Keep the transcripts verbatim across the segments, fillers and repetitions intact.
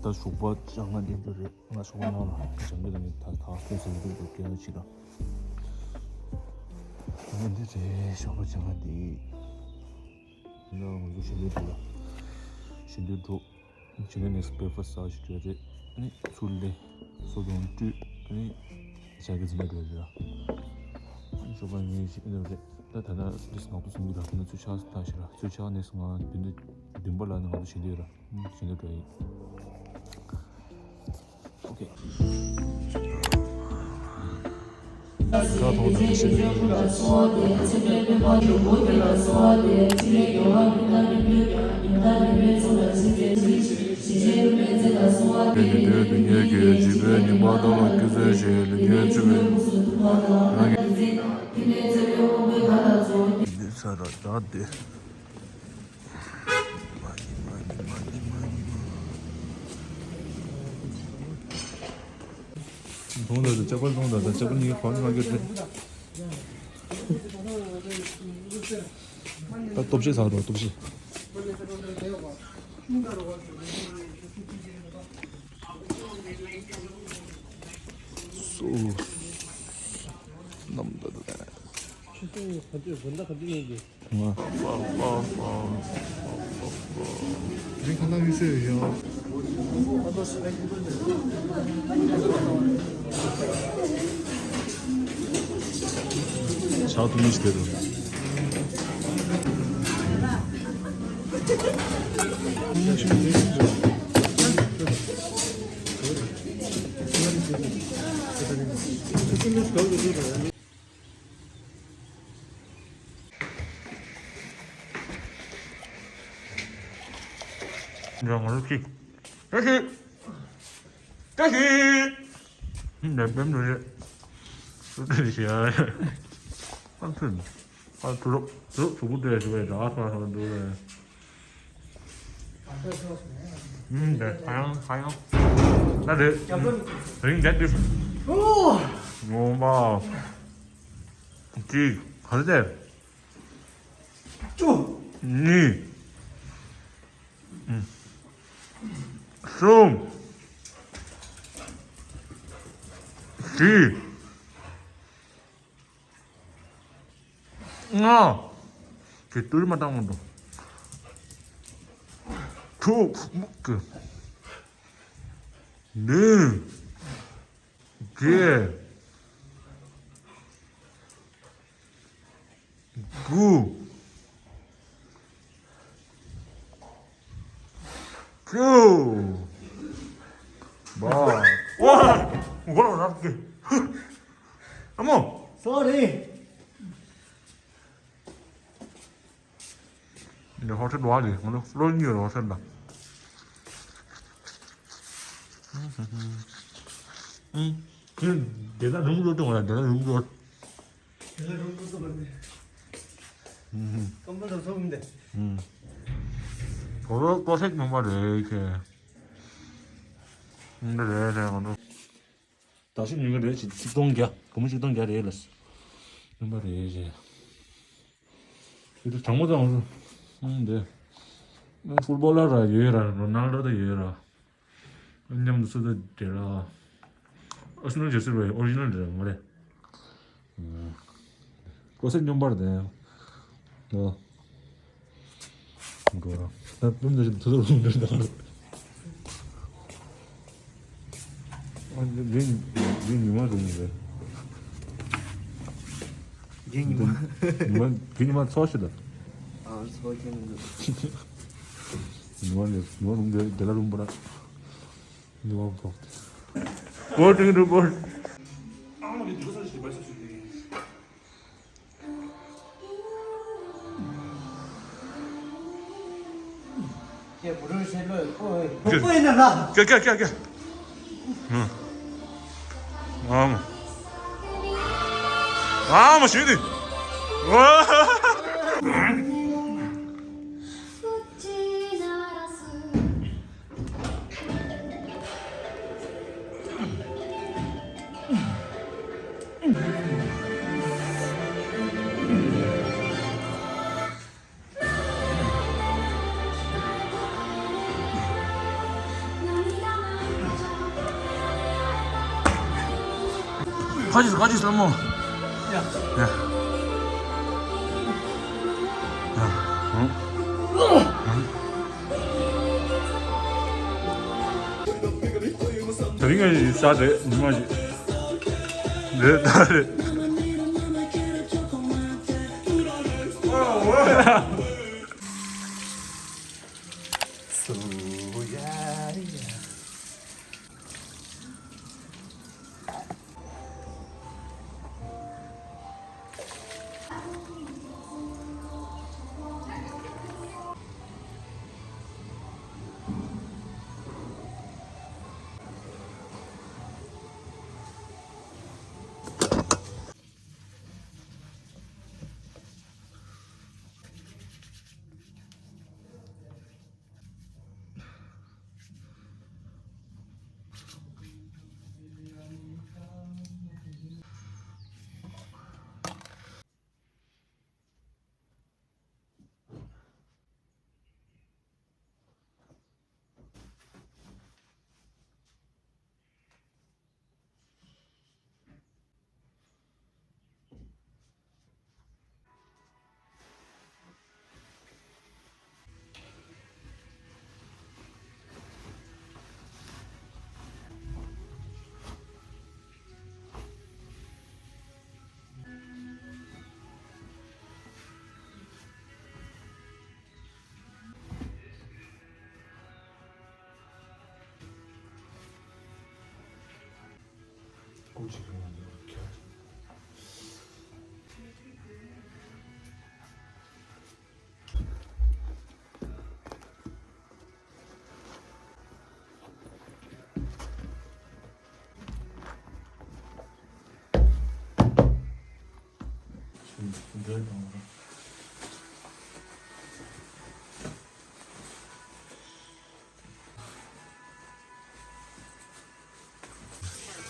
ད་ཞོགས་པ་སྦྱང་ང་འདི་འདྲ་རེད། ང་ཞོགས་པ་ནང་ལ་སྦྱང་གི་དང་ད་ད་ཁོས་ཟེར་གི་འདུག་སྐད་ཆ་ཅིག་ལ། ང་འདི་རེད་ཞོགས་པ་སྦྱང་ང་འདི། ང་ང་ཚོ་ཞལ་འདོན་འགྲོ་ལ། ཞལ་འདོན་འགྲོ། བྱས་ནས་next breakfast ཟ་ཞིག་འགྲོ་རེད། ཨ་ནི་ཚུར་སླེབས་སོ་སོ་བཀྲུས། ཨ་ནི་ཞག་གི་རྫི་མ་འགྲོ་རེད། ཞོགས་པ་ངས་ཞིག་ཨ་ནི་རེད། ད་ད་ལྟ་ཏིས་ནག་པོ་སོང་གི་ར། ད་ཚུར་ཕྱག་ལྟ་ཞིག་ར། ཚུར་ཕྱག་ནས་ང་བདུན་དུ་བདུན་པ་ལ་ནི་ང་ཚོ་ཞལ་འདོན་ར། ཞལ་འདོན་འགྲོ་ཡིན། ཨོ་ཁེ། ལྡུད་ས་ར་ད་ལྡུད། མ་ཉི་མ་ཉི་མ་ཉི་མ་ཉི་མ། ལོང་ད་ད་ཅག་པ་ལོང་ད་ད་ཅག་པ་ཉི་ཁོང་ང་གི་ད་སྟོབས་ཆེ་ས་རོ་སྟོབས་ཆེ། སོ། ནམ་ད་ད་ད། ཆུ་སྲིན་ག་དུས་བུན་ད་ག་དུས་ཡིན་གྱི། ང་། ལགས་ཁ་ལག་ཡོད་ཟེར་ཡོད་ཤག་ཆགས་ཐུབ་མི་ཞིག་དེ་རུ། ཡང་ང་ཚོ་ཅིག་བཀྲ་ཤིས། བཀྲ་ཤིས། འདི་འདྲ་འདྲ་རེད། སུ་འདྲ་ཞིག་ཨ། ཨ་ཚོད། ཨ་ཚོད་རོགས་ཚོད་ཚོད་བུ་འདྲ་ཞིག་བས་ད་ཨ་ཚོད་ཨ་ཚོད་འདྲ་རེད། ཨུམ་འདི་ཧ་ཡང་ཧ་ཡང་། ད་རེད། རིང་འདྲ་འདི། ངོ་མ། གཅིག་ག་ཚོད། བཅུ། གཉིས། གསུམ། བཞི། ལྔ། དེ་ཏུར་མ་བཏང་མ་འདུག་དྲུག་གི། བདུན། བརྒྱད། དགུ། བཅུ། བ། ཝ། མགོ་ལ་རག་གི། ཨ་མོ། སོ་རི། འདི་ཧོ་ཊེལ་བ་རེད། ང་ཚོ་ལོ་གཉིས་ཡོད་རེད་ཧོ་ཊེལ་ལ། ཨུ། ཁྱོད་འདི་ལ་རུམ་བློ་གཏོང་བ་ལ་འདི་ལ་རུམ་བློ། དེ་ལ་རུང་རུང་སོང་བ་རེད། ཨུམ། ཀམ་པོ་ལ་སོང་མི་འདུག་ཨུམ། ཁོ་རང་ཀོ་སེག་ནང་པ་རེད་ཁྱེད། འདི་རེད་རེད་ང་ཚོ། ད་ཤི་ཉིན་ག་རེད་ཅིག་ཆིག་སྟོང་བརྒྱ། སྒོར་མོ་ཆིག་སྟོང་བརྒྱ་རེད་ལ། ནང་པ་རེད་རེད། དེ་དུས་དྲང་མོ་དང་ང་ཚོ། ཨུམ་འདི། ཕུཊ་བྷོ་ལར་ར་ཡོད་ར་རོ་ནལ་ཌོ་ད་ཡོད་ར། མཉམ་དུ་སུ་དང་འབྲེལ་ལ། ཨར་སེ་ནལ་ཇར་སི་རེད། ཨོ་རི་ཇི་ནལ་རེད་མ་རེད། ཀོ་སེག་སྨྱོན་པར་དེ། ཨོ། འགྲོ་ར། ད་སྤུན་ཟེར་ཞིག་ཐུ་ཐུ་རུ་འགྲོ་ད། ཨ་འདི་འདི་ཉི་མ་རུང་རེད། འདི་ཉི་མ། ཉི་མ་འདི་ཉི་མ་ཚོགས་ཤིག་ད། ཨ་ཚོགས་ཤིག་མི་འདུག་ཉི་མ་ནི་ཉི་མ་རུང་རེད། དེ་ལ་རུང་པ་ན། New York. Reporting report. ཀྱ་ཀྱ་ཀྱ་ཀྱ། ཨ་མ། ཨ་མ་ཞུས་ཏེ། ཁ་ཅིག་ཁ་ཅིག་སློང་མོ། ཡ། ཡ། ཡ། ཧུང་། ཧུང་། དེ་རིང་ངས་ཡིན་ས་རེད་ཉི་མ་ཞིག་རེད་ད་རེད། སུ་ཡ་རེད།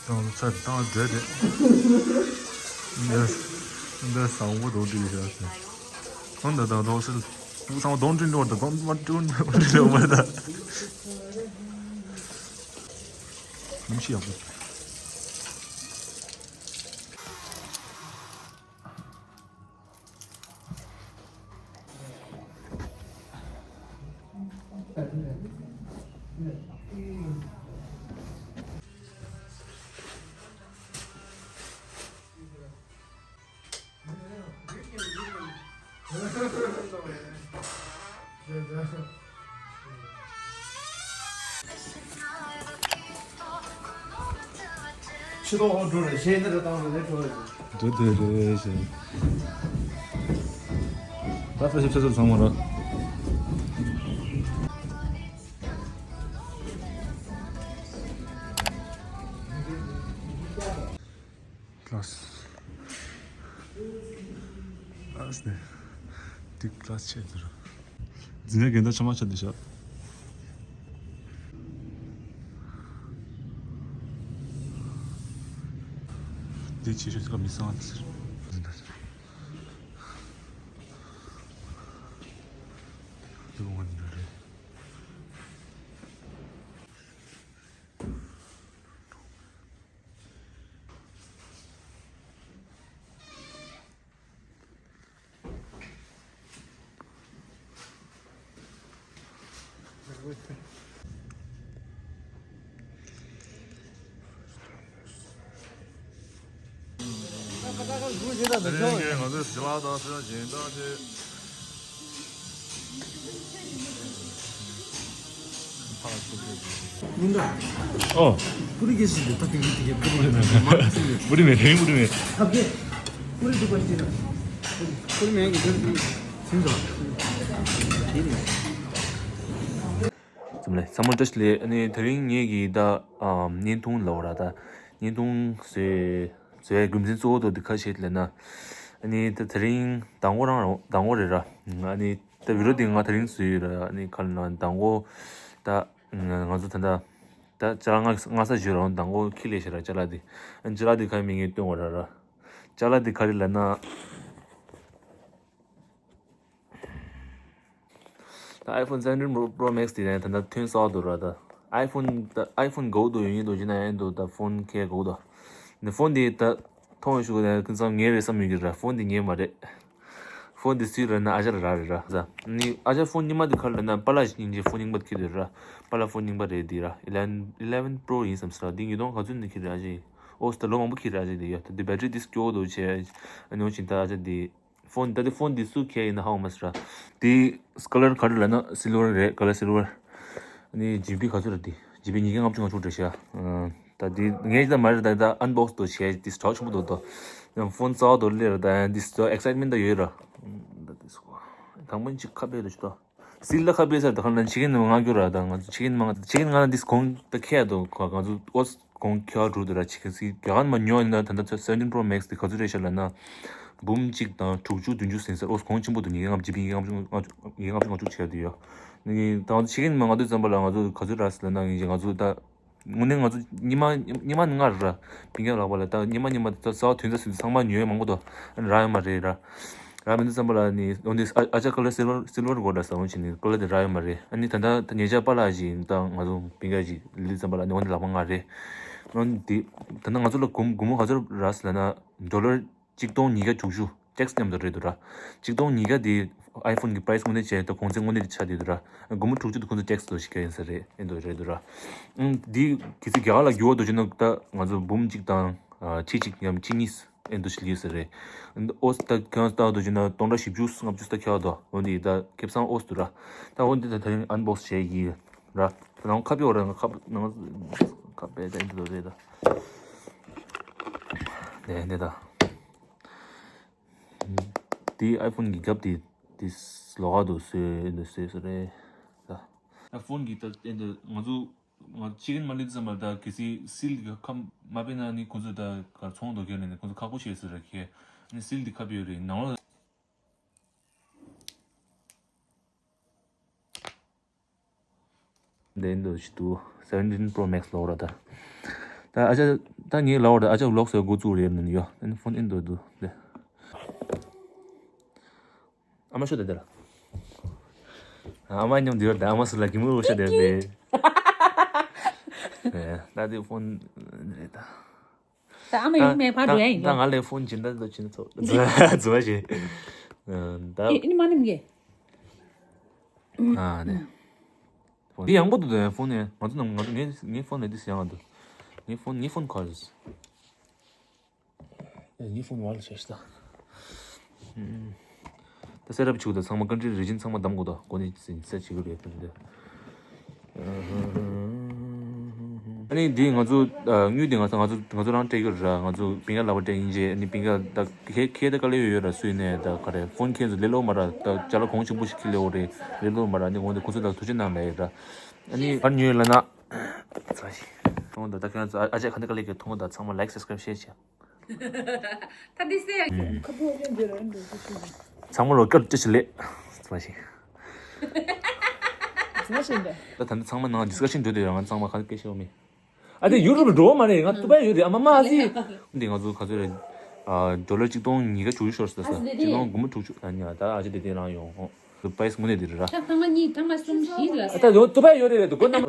ཀྱང་ཚར་དང་འབྲེལ་ཏེ། འདི་འདི་བཟང་པོ་རྡོག་འདྲི་བྱ་ཟེར། ཁོང་འདི་དང་རྡོག་སིལ། བཟང་པོ་རྡོག་འདྲི་འགྲོ་དང་རྡོག་མ་འགྲོ་འགྲོ་མ་ད། ནམ་ཞིག་ཡག་པོ། ཕྱི་ལོགས་ཧོ་འགྲོ་རེ་ཤེས་ནི་རེ་བཏང་རེ་ལས་འགྲོ་རེ། འདི་དེ་རེད་ཟེར། ད་ས་ཞིབ་ཆ་ཚང་མ་ར། ཀླ་སི། ཀླ་སི་ནས། འདི་ཀླ་སི་ཆེད་དུ་ར། འཛིན་གྲྭ་རྒན་ད་ཆ་མ་ཆ་འདི་ཤག་འདི་ཆེ་ཤོས་ཀ་མི་སང་ཟེར། འཛིན་གྲྭ། འདི་བོ་ང་འདི་རེད། ང་ཚོས་ཟི་ལ་དང་ཟི་ལ་སྦྱིན་བདག་ཆེ། ཨོ། པུ་རི་མེད་རེད། པུ་རི་མེད། ཚང་མ་ལ་བཀྲ་ཤིས་བདེ་ལེགས། ཨ་ནི་དེ་རིང་ངེད་ཀྱིས་ད་ཨམ་བརྙན་ཐུང་ལབ་ར། ད་བརྙན་ཐུང་བཟོས་བཟོས་རྒྱུ་མཚན་གཙོ་བོ་དེ་ག་རེ་རེད་ལབ་ན། ཨ་ནི་ད་དེ་རིང་མདང་དགོང་རང་རང་མདང་དགོང་རེད་ར། ཨ་ནི་ད་བི་ཌི་ཡོ་དེ་ང་དེ་རིང་བཟོས་ཡོད་ར། ཨ་ནི་ག་རེ་ལབ་ན་མདང་དགོང་ད་ང་ང་ཚོ་ད་ད་ཅ་ལག་སྔ་སྔ་ས་བཞོས་ར། མདང་དགོང་ཁྱི་ལས་བྱས་ར་ཅ་ལག་དེ། ཨ་ནི་ཅ་ལག་དེ་ག་རེ་མིང་ངས་སྟོན་བ་ར་ར། ཅ་ལག་དེ་ག་རེ་ལབ་ན། ད་iPhone seventeen Pro Pro Max དེ་ནས་ད་ལྟ་ཐོན་གསར་འདུག་ར། ད་iPhone ད་iPhone དགའ་པོ་འདུག་ཡོད་ཉིད་འདུག་ཅི་ན་ཡང་འདུག་ད་ཕོན་ཁྱེད་དགའ་པོ་འདུག་ནི་ཕོན་དེ་ད་མཐོང་ཞུ་གི་ནས་ཁོང་ཚང་ངའི་རེད་བསམ་ཡོད་ཀྱི་ར། ཕོན་དེ་ངའི་མ་རེད། ཕོན་དེ་སུའི་རེད་ན་ཨ་ཅག་ར་རེད་ར། ནི་ཨ་ཅག་ཕོན་རྙིང་པ་དེ་ག་རེ་ལབ་ན་པཱ་ལགས་སྙིང་རྗེ་ཕོན་རྙིང་པ་ཁྱེར་འདུག་ར། པཱ་ལགས་ཕོན་རྙིང་པ་རེད་དེ་ར། eleven eleven Pro ཡིན་བསམ་སྲིད་ར། འདི་ཉིས་སྟོང་ག་ཚོད་འདི་ཁྱེར་རེད་ཨ་ཅག་ཨོ་ད་ལོ་མང་པོ་ཁྱེར་རེད་ཨ་ཅག་དེ་ཡ། ད་དེ་བེ་ཊི་རི་དེ་སྐྱོ་བོ་འདུག་བྱས་ཨ་ནི་འོ་ཅིག་ད་ཨ་ཅག་དེ། ཕོན་ད་དེ་ཕོན་འདི་སུ་ཁྱེར་ཡིན་ན་ཧ་གོ་མ་སོང་ར། དེ་ཀ་ལར་ག་རེ་ལབ་ན་སིལ་ཝར་རེད། ཀ་ལར་སིལ་ཝར། ཨ་ནི་ཇི་བི་ག་ཚོད་རེད་དེ། ཇི་བི་ཉིས་བརྒྱ་ལྔ་བཅུ་ང་དྲུག་རེད་ཤག་ཨ་ད་དེ་ངས་ད་མ་རེད། ད་ད་ཨན་བོག་སི་དོ་བྱས་དེ་གྲགས་ཆེན་པོ་འདུག་དོ། ཡང་ཕོན་རྩ་བ་དོ་ལེ་ར། ད་ཡང་དེ་ཚོ་ཨེག་སའེཊ་མེན་ཊི་ད་ཡོད་ར། ད་དེ་སུ་དང་པོ་གཅིག་ཁ་པེ་དོ་ཅི་དོ། སིལ་ལ་ཁ་པེ་ས་ད་ཁ་ན་ཆི་ཀན་མ་ང་རྒྱུ་ར། ད་ང་ཚོ་ཆི་ཀན་མ་ང་ཆི་ཀན་ང་ན་དེ་གོང་ད་ཁྱེར་དོ་ང་ཚོ་ཨོ། གོང་ཁྱེར་འགྲོ་དུས་ར་ཆིག་སི་རྒྱ་གར་མ་ཉོ་ཡིན་ན་ད་ལྟ་seventeen Pro Max དེ་ག་ཚོད་རེད་ཤག་ལབ་ན། འབུམ་གཅིག་དང་དྲུག་ཅུ་བདུན་ཅུ་ཟིན་ས། ཨོ་གོང་ཆེན་པོ་འདུག་ཉིས་བརྒྱ་ལྔ་བཅུ་ཉིས་བརྒྱ་ལྔ་བཅུ་ཉིས་བརྒྱ་ལྔ་བཅུ་ཉིས་བརྒྱ་ལྔ་བཅུ་བྱས་དུས་ཡོད། ནི་ད་ང་ཚོ་ཆིག་སི་མ་ང་དུས་ཙམ་པ་ལ་ང་ཚོ་ག་ཚོད་རག་ཟེར་ལབ་ན་ང་ཚོ་ད་དངོས་གནས་ང་ཚོ་ཉི་མ་ཉི་མ་ལྔ་ར་བིང་ཡ་ལག་པ་ལ་ད་ཉི་མ་ཉི་མ་ད་ས་བ་དོན་རྩ་སུ་ཚང་མ་ཉོ་ཡ་མང་པོ་འདུག་ཨ་ནི་རག་ཡོད་མ་རེད་ར། རག་མི་འདུག་བསམ་པ་ལ་ནི་འོ་འདི་ཨ་ཨ་ཅག་ཀ་ལར་སིལ་ཝར་སིལ་ཝར་གོ་འདྲ་ས་འོ་ཅི་ནི་ཀ་ལར་དེ་རག་ཡོད་མ་རེད། ཨ་ནི་ད་ལྟ་ད་ཉེ་ཆར་པཱ་ལགས་ཤིག་ད་ང་ཚོ་བིང་ག་ཞིག་ལི་ཙམ་པ་ལ་ནི་འོ་འདི་ལག་པ་ང་རེད། འོ་འདི་ད་ལྟ་ང་ཚོ་ལ་སྒོར་སྒོར་མོ་ག་ཚོད་རག་ཟེར་ལབ་ན་ཌོ་ལར་གཅིག་སྟོང་ཉིས་བརྒྱ་དྲུག་ཅུ་ཊེག་སི་མཉམ་དུ་རེད་འདུག་ར། གཅིག་སྟོང་ཉིས་བརྒྱ་དེ་ཨའི་ཕོན་གྱི་པ་རའི་སི་དངོས་གནས་བྱས་ད་གོང་ཚད་དངོས་གནས་དེ་ཆགས་བསྡད་འདུག་ར། སྒོར་མོ་དྲུག་ཅུ་དེ་ཁོང་ཚོ་ཊེག་སི་དུ་ཞིག་ག་ཡིན་ས་རེད། ཨེ་འདུག་རེད་འདུག་ར། ཨང་འདི་གལ་སྲིད་རྒྱ་གར་ལ་བསྒྱུར་བ་འདུག་བྱས་ན་ད་ང་ཚོ་འབུམ་གཅིག་དང་ཨ་ཁྲི་གཅིག་ཡང་ཁྲི་གཉིས་ཨེ་འདུག་ཞིག་ཡོད་ས་རེད། ཨོ་ད་ཁྱོད་ལྟ་འདུག་བྱས་ན་སྟོང་ཕྲག་བཞི་བཅུ་ལྔ་བཅུ་ད་ཁྱོད་འདུག་འོ་འདི་ད་ཁེ་བཟང་ཨོ་སི་འདུག་ར། ད་འོ་འདི་ད་ད་རིང་ཨན་བོག་སི་བྱས་ཡིན་ར། ད་ནང་ཁ་པེ་འོ་ར་ང་ཁ་ནང་ཁ་པེ་ད་ཨེ་འདུག་རེད་ད། ནས་ནས་ད། དེའི་ཨའི་ཕོན་གྱི་རྒྱབ་དེ་དེ་ལོགས་ཀ་དུ་བཟོས་འདུག་བཟོས་ས་རེད་ད། ཨའི་ཕོན་གྱི་ད་ཨེ་འདི་ང་ཚོ་ང་ཆི་ཀན་མ་ལི་ཙམ་པ་ད་གལ་སྲིད་སིལ་གྱི་ཁ་མ་པེ་ན་ནི་ཁོ་ཚོ་ད་གར་ཚོང་དོ་གེ་ནས་ཁོ་ཚོ་ཁག་པོ་བྱས་ཟེར་ར་ཁེ་ནི་སིལ་དེ་ཁ་པེ་ཡོད་རེད་ནང་ལོགས། འདི་འདུག་ཞིག་འདུག seventeen Pro Max ལོག་ར་ད། ད་ ད་ཨ་ཅག་ད་ངའི་ལབ་པ་རེད། ཨ་ཅག་ཝི་ལོག་བཟོ་འགོ་བཙུགས་རེད་ནི་ཡོ། ཨ་ནི་ཕོན་ཨིན་འདུག་འདུག་ལེ། ཨ་མ་ཤོད་དེ་དེ་ལ། ཨ་མ་མཉམ་འདི་ར་ད་ཨ་མ་སུ་ལ་གི་མུ་རུ་ཤོད་དེ་དེ། ད་དེ་ཕོན་རེད་ད། ད་ཨ་མ་ཡོང་མེད་ཕར་འགྲོ་ཡ་ཡིན་ད་ཡོ། ང་ལས་ཕོན་སྦྱིན་བདག་འདོད་ཆེན་ཚོ་རྫུན་མ་བྱེད། ད་ཨེ་ཨེ་ནི་མ་ནི་མི་གེ། ཨ་ནི། འདི་ཡང་པོ་འདུག་ད་ཕོན་ནས་ང་ཚོ་ནང་ང་ཚོ་ངའི་ངའི་ཕོན་ནས་འདི་ཡང་འདུག་ངའི་ཕོན་ངའི་ཕོན་ཁོལ། ངའི་ཕོན་ཝལ་ཤེས་ད། ད་སེ་རབ་ཆུག་ད་ཚང་མ་ཀན་ཊི་རི་ཇན་ཚང་མ་བདམས་དགོས་ད་གོ་ནི་ཟིན་ས་ཆི་གི་རེད་ད། ཨ་ནི་འདི་ང་ཚོ་དངུལ་འདི་ང་ཚོ་ང་ཚོ་ང་ཚོ་རང་སྤྲད་ཀྱི་ར། ང་ཚོ་པིང་ཀ་ལབ་པ་སྤྲད་ཡིན་རྗེས་ཨ་ནི་པིང་ཀ་ད་ཁེ་ཁེ་ད་དཀའ་ལས་ཡོད་ཡོད་ར། སུས་ནས་ད་ག་རེ་ཕོན་ཁེ་ཚོ་ལེ་ལོ་མ་ར། ད་ཅ་ལག་གོང་ཆེན་པོ་ཞིག་ཁེ་ལེ་འོ་རེད། ལེ་ལོ་མ་ར། ཨ་ནི་འོ་འདི་ཁོ་ཚོ་ད་ཐུགས་རྗེ་གནང་ལེ་ར། ཨ་ནི་གར་ཉོས་ལ་ན་ཚ་ཞིག་ཐོང་ད་ད་ཁྱོད་ཚོ་ཨ་ཅག་ག་འདི་དཀའ་ལས་ཀྱི་ཐོང་ད་ཚང་མ་ལའིཀ་སབ་སི་ཀ་རབ་ཤེར་བྱས། ད་འདི་སེ་ཡ། ཁ་ཐུག་ལེན་འདི་ར་འདི་ཤེས་ཤེས། ཚང་མ་ལོ་སྐར་བཅུ་ཞིག་ལེ། ཚ་ཞིག་ཚ་ཞིག་འདི། ད་ད་ཚང་མ་ནང་ཌི་སི་ཀ་ཤན་འགྲོ་དུས་ང་ཚང་མ་ག་སྐད་ཤེས་མི། ཨ་དེ་ཡུ་རོབ་འགྲོ་བ་མ་རེད། ང་ཏུ་པའི་ཡོད་རེད། ཨ་མ་མ་ཨ་ཙི། འདི་ང་ཚོ་ག་ཚོད་རེད། ཨ་ཌོ་ལར་གཅིག་སྟོང་ཉིས་ཀ་བཅུ་ཤོར་ཟེར་ས། ཨ་ཙི་དེ་གཅིག་སྟོང་དགུ་མ་དྲུག་ཅུ་ཨ་ཉ་ད་ཨ་ཅེ་དེ་དེ་རང་ཡོང་ཧོ། ཏུ་པའི་སི་མུ་ནེ་དེ་རེད་ར། ཐ་ཐ་མ་གཉིས་ཐ་མ་གསུམ་བཞི་ལ། ཨ་ད་ཡོ་ཏུ་པའི་ཡོད་རེད་རེད་དུ་གོ་ན།